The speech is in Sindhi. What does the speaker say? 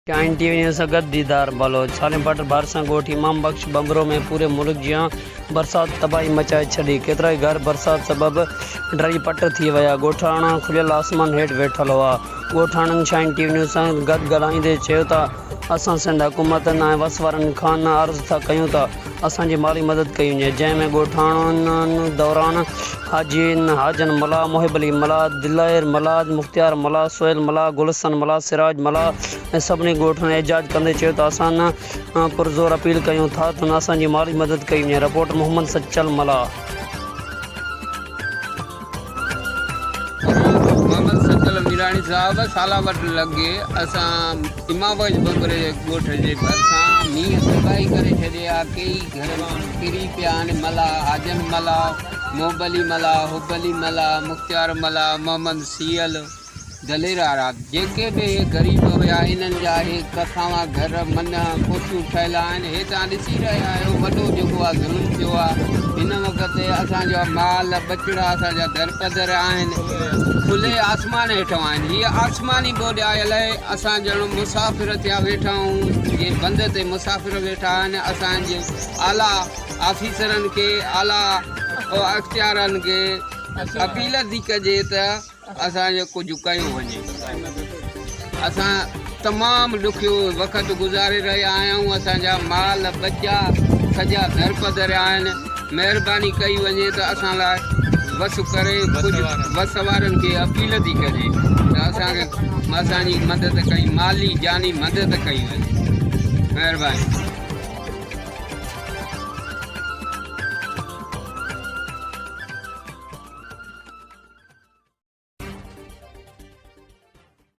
شاهين ٽي وي نيوز سان گڏ ديدار بلوچ سالم پٽ ڀرسان ڳوٺ امام بخش ٻنڀرو ۾ پوري ملڪ جيان برسات تباهي مچائي ڇڏي، ڪيترائي گهر برسات سبب ڊهي پٽ ٿي ويا، ڳوٺاڻا کليل آسمان هيٺ ويٺل هئا، ڳوٺاڻن شاهين ٽي وي نيوز سان گڏ ڳالهائيندي چيو ته اسان سنڌ حڪومت ۽ وس وارن کان عرض ٿا ڪيون ته اسان جي مالي مدد ڪئي وڃي، جنهن ۾ ڳوٺاڻن دوران حاجي حاجن ملاح، محب علي ملاح، دلير ملاح، مختيار ملاح، سهيل ملاح، گلستان ملاح، سراج ملاح ۽ سڀني ڳوٺن احتجاج ڪندي چيو ته اسان پرزور اپيل ڪيون ٿا ته اسان جي مالي مدد ڪئي وڃي، رپورٽ محمد سچل ملاح. محمد سچل ميراڻي صاحب سالاوٽ لڳي اسان امام بخش ٻنڀري جي ڳوٺ جي ڀرسان مينهن تباهي ڪري ڇڏي آ ڪيئي گهر ڪري پيا آهن ملاح حاجن ملاح محب علي ملاح حب علي ملاح مختيار ملاح محمد سيئل دليرا رات جيڪي به اهي غريب هيا انهن جا اهي ڪکاوان گهر منهن ڪوٺيون ٺهيل آهن هي توهان ڏسي رهيا آهيو وڏو جيڪو آهي ظلم ٿيو آهي هن وقت اسان جا مال ٻچڙا اسان جا درپدر آهن کلي آسمان هيٺان آهن هيء آسماني ٻوڏ آيل آهي اسان ڄڻ مسافر ٿيا ويٺا آهيون جي بند تي مسافر ويٺا آهن اسان جي اعليٰ آفيسرن کي اعليٰ اختيارن کي اپيل ٿي ڪجي ته اسان جو ڪجهه ڪيو وڃي. اسان تمام ڏکيو وقت گذاري رهيا آهيون اسان جا مال ٻچا سڄا درپدر آهن مهرباني ڪئي وڃي ته اسان لاء وس ڪري ڪجهه وس وارن کي اپيل ٿي ڪجي ته اسان کي اسان جي مدد ڪئي مالي جاني مدد ڪئي وڃي مهرباني.